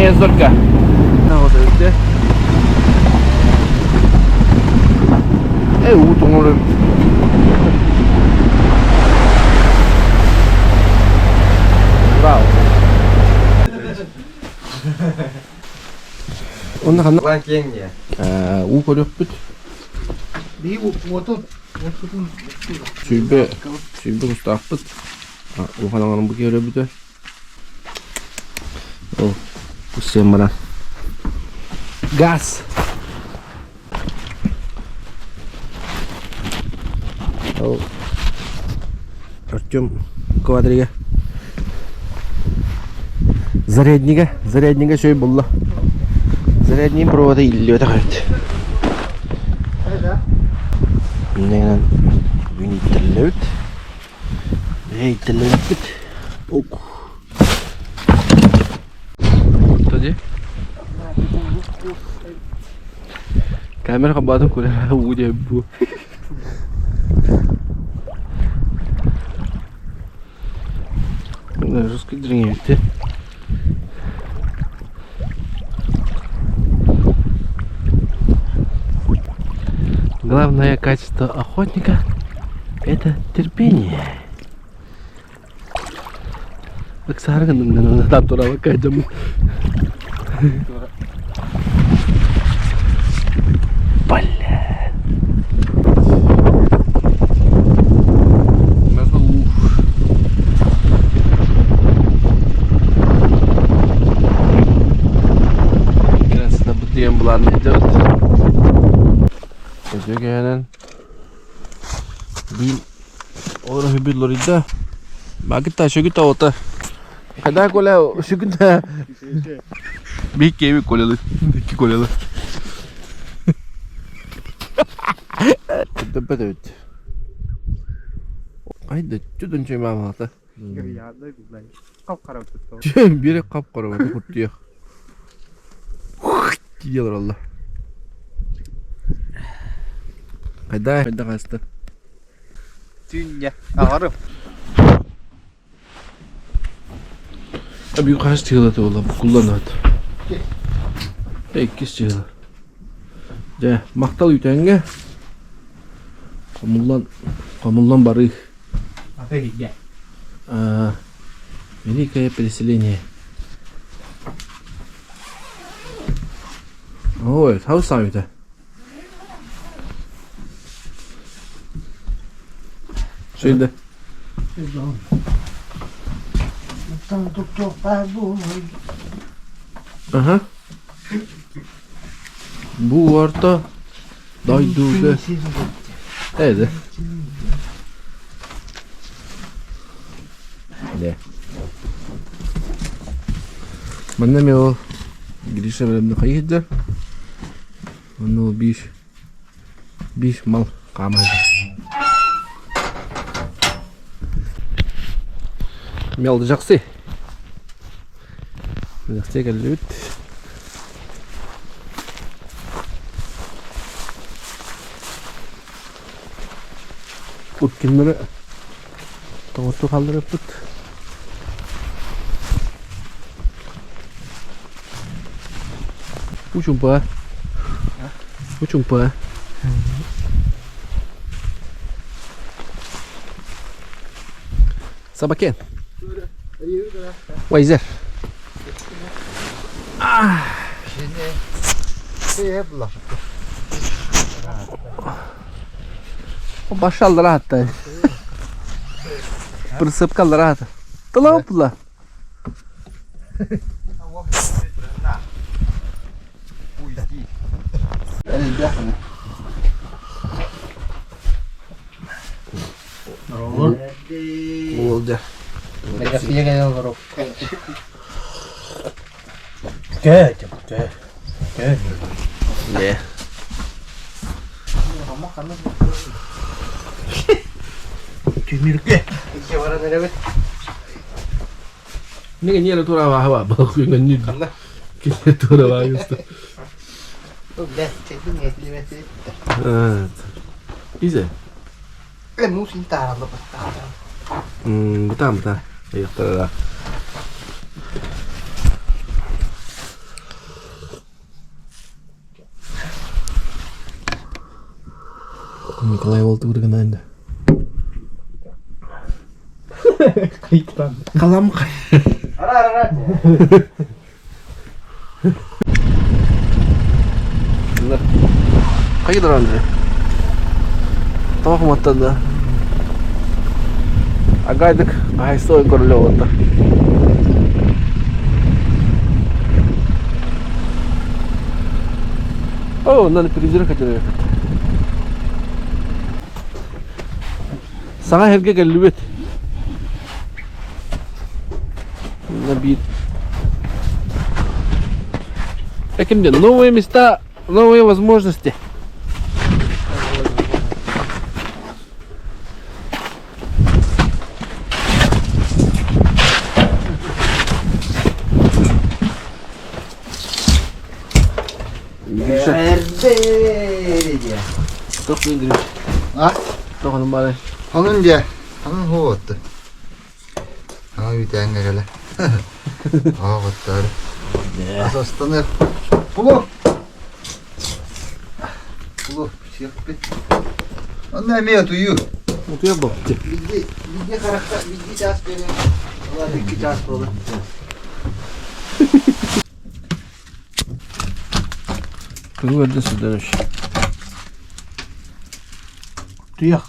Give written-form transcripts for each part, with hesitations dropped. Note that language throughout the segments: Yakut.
Утренняя зорька. Э, уу тоҥор Браво. Онно ханна Лан киэҥ диэ. Уу көрүөхпүт. Бии уотун уотун Сүүрбэ сүүрбэ кустаахпыт. Улахан аҥарын бу киһи Ол сиэн баран. Газ. Ол Артем квадрига заряднига заряднига сөй булла. Зарядник провода иллиөтөх эбит. Иннинэн бүгүн иттэллэбит. Иттэллэбиппит. Ок. Курта Камера хабаатын курара уу диэн бу. Русский дириҥэбитте. Главное качество охотника – это терпение. Ыксаары гынным тура кайдым. Бля. Красота бытыйан булаан идет. Өтөгөөнөн биир Ora hübüllorida. Багыта шөгүт ота. Когда коля шөгүт Бик кеби колялы. Икки колялы. Дөппөт эбит. Айда чудун чөймаамаата. Қап-қара tuttu. Бири қап-қара болды куртуйах. Тиийэ олороллор. Хайда хайда хаста. Түүнньэ. Аҕарым. Бүгүн хаһыс чыһыла буолла буккуллан Иккис чыһыла. Дьэ, махтал үүтээҥҥэ. Хомуллан, хомуллан барыы. Великое переселение. Ой, хау саамыта. Шөйдө. Аха. Бу орто дойдуга Эде. Де. Манна мен ол Гриша бэлэмни хайыһыддар. Онно ол биир биир мал хаама сылдьар. Мелді жақсы. Жақсы кэллибит. Уткиннары тоҕотту хаалларыппыт. Учумпа. Учумпа. Собакен. Вайзер. Башаллара хатта. Присыпкаллара хата. Тылапла. Уолдьа. Дьэ. Мига ньиэрэ тураабааһы баа Кини тураабааһы Изе. Бытаан бытаан. Айахтара. Николай ол тугургынан да. Калам. Хайдыр Андрей? Тоох маттан Агайдык хайсой көрүлэ О, надо перезеркать ехать. Саҥа сиргэ кэллибит. Набит. Таким где новые места, новые возможности. А? Тоҕо бары. Онун дьэ, онун хуотtu. Ана үүтээҥҥэ кэлэ. Ааҕыттар. Асастаныр. Пулу! Пулу, сиэппит. Онно эмиэ утуйуу. Утуйар буолбут. Бидди, бидди харахта, бидди чаас берен. Олар икки чаас буолар. Күн көрдө сыдырыш. Туйах.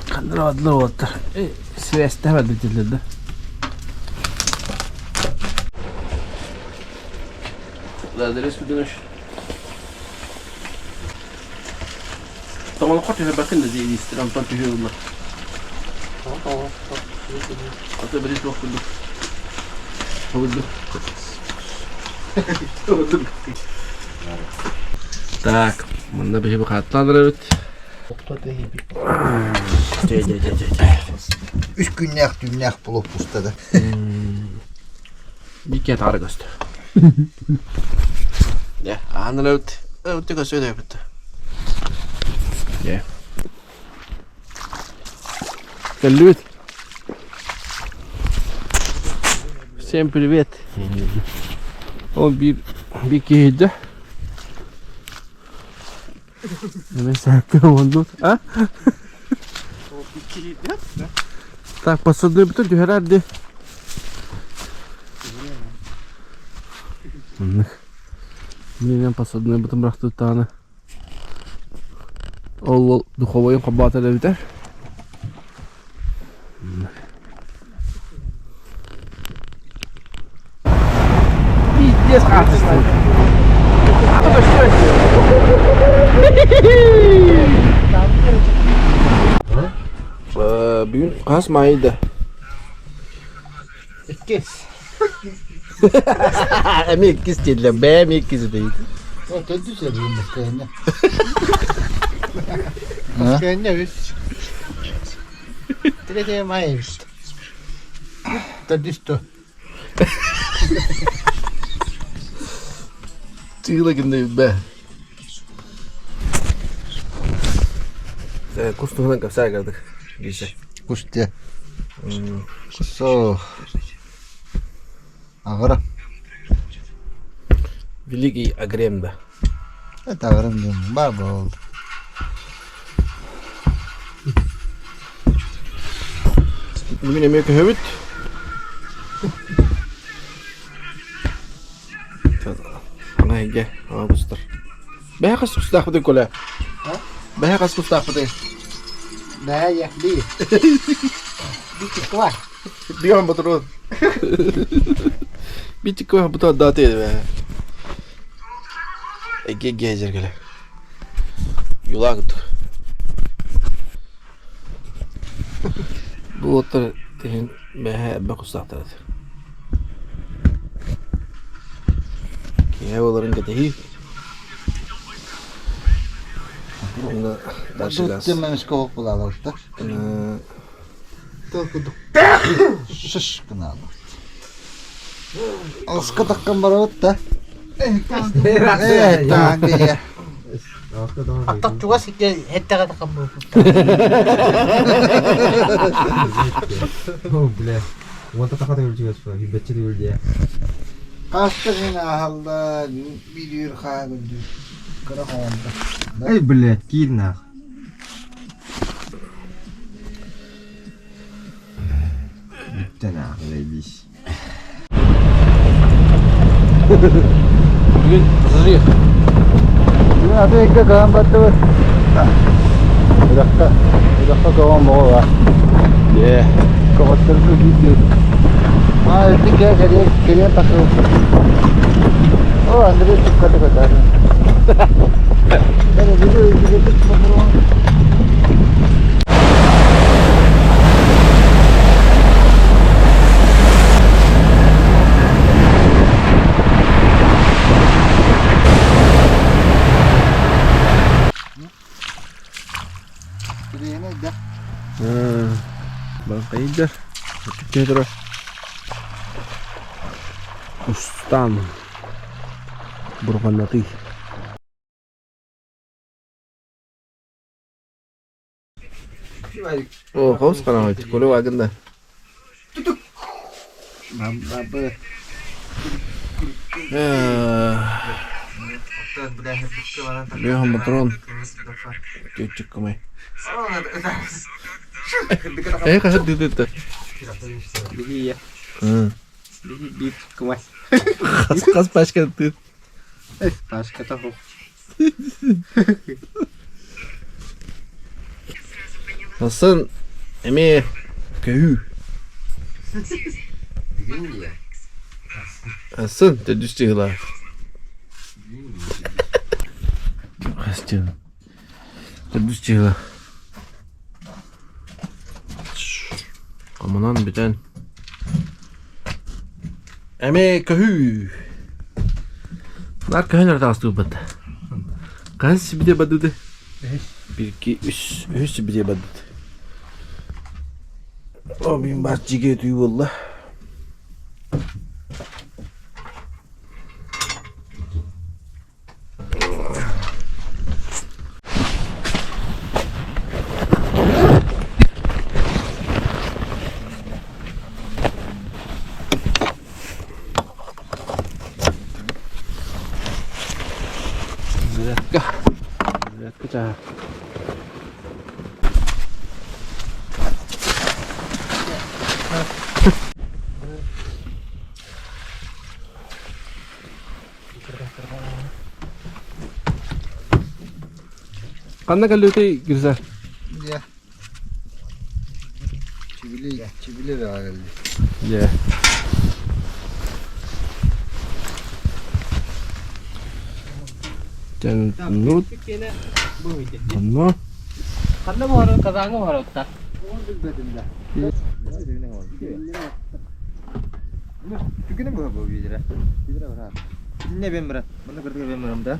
Ханнар уоттар. Связьтэ бадытылды. Ладырыс бүдүнүш. Тоҥолоххо түһэрбэккин да дии истэр, онтон түһүү ылла. Ата били туох курдук. Курдук. Курдук. Так, манна биһи хаттаан эбит. Дьэ, дьэ, дьэ, дьэ, дьэ. Үс күннээх түүннээх плов пустада. Бике тары көстө. Дьэ, аһан эбит. Өтө көсө эбит. Дьэ. Кэллибит. Всем привет. Ол биир биир киһи А? Так, посадыбыты түһэрэр ди. Мин посадныбытын бырахтыттааны. Ол духовойун хоббаата эбитер. Пиздец хаартыстан. Бүгүн хас майда? Иккис. Эми иккис дииллэр, бэйэм иккис дейт. Төрдүс эбиин бэскээннэ. Бэскээннэ үс. Третье мая эбит. Төрдүс то. Тыыла гынна бэ. Кус туһунан кэпсээ кэлдик. Гише. Кус дьэ. Кусо. Аҕара. Великий Агремда. Это аҕарым диэн баар буолла. Бүгүн эмиэ көһөбүт. Ана эйгэ, ана кустар. Бэһэ хас кустаахпытый, Коля? Бэһэ хас кустаахпытый? Бэйэ, би. Би чиква. Бион батырон. Бичиква бутон даты бэ. Эге гезергеле. Юла курдук. Бу оттор тиһин бэһэ эбэ кустаахтар этэ. Киһи олорун кэтэһии. Онно дальше газ. Тиммемискэ оһох булаалабыттар. Тыл курдук шыш гынаалабыт. Алыска таххан барабыт да. Э, таан бэйэ. Аттак чугас эттэҕэ таххан О, бля. Уонта таха төгүл чугас битче төгүл дия. Хаста син ааһаллар, биир хаа көрдүү. Кыра хоҥонто. Эй, блядь, киир нах. Бүттэ нах, заебись. Бүгүн пассажир. Бүгүн аты экке каан бардыбыт. Үрэххэ, үрэххэ көҕөн боҕо бар. Дьэ. Көҕөттөргө киирдибит. Аа, ити кэ кэлиэн кэлиэн тахсыбыппыт. О, Андрей чукката көтөр. Бары бүгүн үчүгэйдик боппуруон. Барҕайдар. Кедро. Устан. Бурҕаннатыы. О, хаус хараҥа коля вагында. Леха патрон. Тетчик мой. Э, хас дыды-то. Хас хас пачка ты. Пашката суох. Сасын эмиэ көһүү. Сын төрдүс чыһыла. Хас чыһыла. Төрдүс чыһыла. Хомунан бүтэн. Эмиэ көһүү. Наар көһөн эрэ таҕыстыбыт. Хаһан сибидиэ бардыды? Бір, екі, үс. Үһүс сибидиэ бардыт. О, мин бар жиге түй буолла. Зарядка. Зарядка чааһа. Ханна кэллибитэй Гриза? Дьэ. Чибили, чибили бөҕө Дьэ. Дьэн нут онно Ханна буһара Казаҥҥа буһарабыттар. Түгүнү бу бу видео. Видео бара. Не бем брат. Маны көрдүк бем барам да.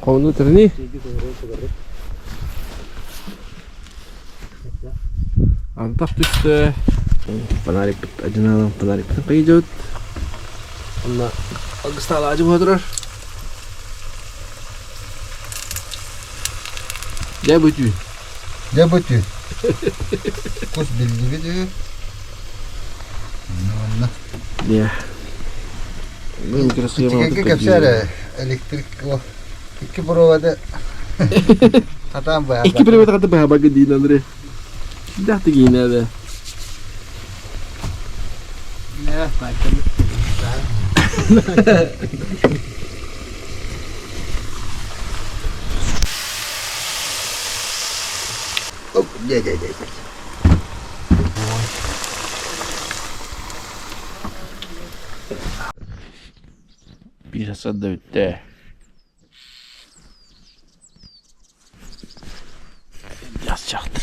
Хонну тэрни Антах түстэ. Фонарик адьынаалан фонарикпытын кыйдьабыт. Онно алгыстаал аадьы буһа турар. Дьэ бүтүү. Дьэ бу түүн. Кус биллибит үһү. Онно. Дьэ. Бүгүн красивый Итигэ кэпсээр электрик икки провода хатаан быһа. Икки привод хата быһабага диин Андрей. Сүрдээх тигиинэ Дьэ дьэ дьэ дьэ. Биир садда бүттэ. Yazacaktır.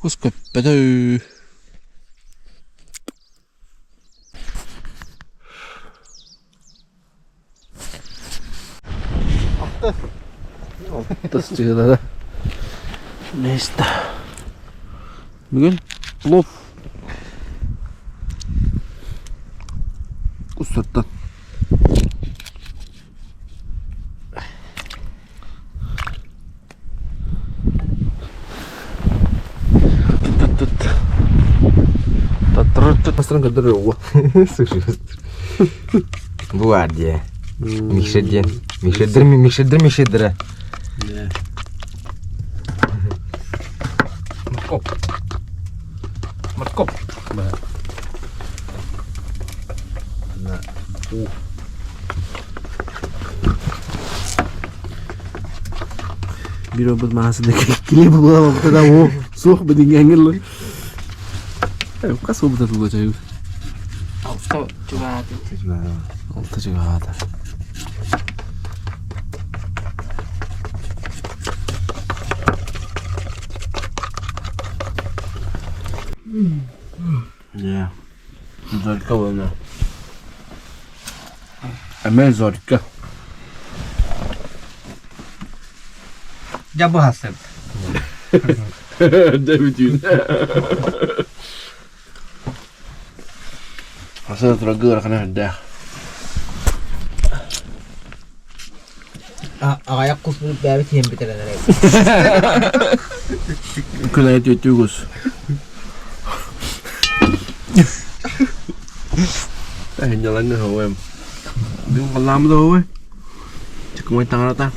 Кус көппөтө. Алтыс чыгылара. Место. Бүгүн плов. Устаттан. Бастыран көрдөрөр уо. Бу бар дии. Микшер диэн. Микшердер микшердер микшердерэ. Моркоп. Моркоп. Биир ылбыт маҕаһыына килиэп булуо да оо суох билиҥҥээҥҥин хас буолбута тулла чайбыт Алта чугаһаата. Алта чугаһаата. Yeah. Зорька буолла. Эмээ Зорька. Дьэ быһасып. Дэ бүтүүн. Аса турарга ыарахана сүрдээх. Аҕайах кус бэйэбит иһэн бүтэрэн эрэбит. Күн айы түөттүү кус. Энньалаҥҥа хоуэм. Бүгүн халлааммыт да хоуэ. Чыкымай таҥарата.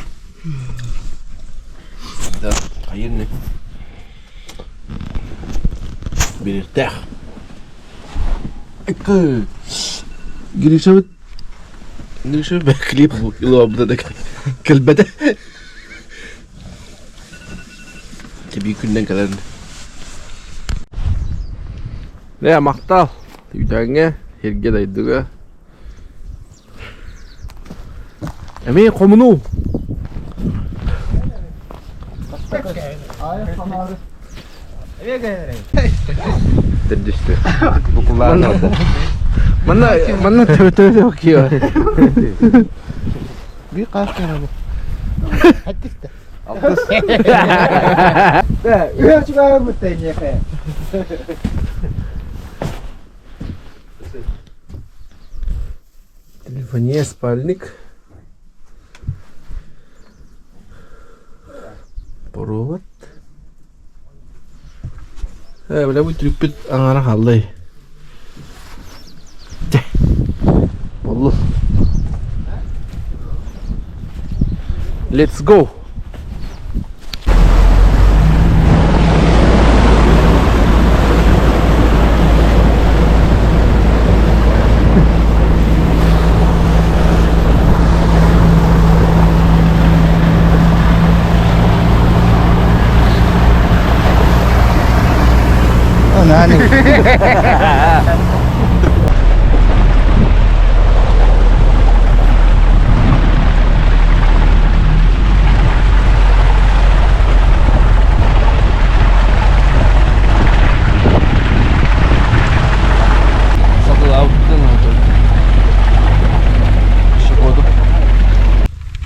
Хайыр Бириэхтээх. Гришабыт Гриша клип ылабыта кэлбэтэ. Биир күннэн кэлэн. Ээ, махтал. Үүтээҥҥэ, сиргэ дойдуга. Эмиэ хомунуу. Төрдүстү. Букулаан алда. Манна манна төбө-төбө кио. Bir kaç tane bu? Хаттыста. Үһэ чугаһы бутта Телефония, спальник. Провод. Э, бля, бу трүкпүт аҥара хааллай. Дьэ, боллу. Let's go!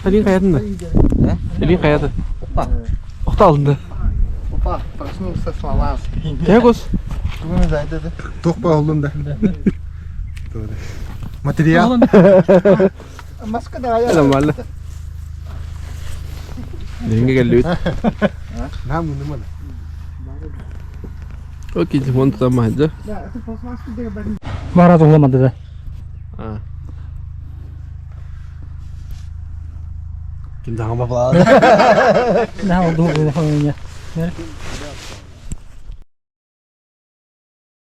Илин хайатын да? Илин хайата? Охта алынды. Опа, проснулся сломался. Тегос. Туох боллун да. Материал. Маска да Нормально. Деңге келбит. Нам муну Окей, телефон тутамайды. Марат уламады да. А. Ким даҕа баҕалаах. Наһаа олду телефон.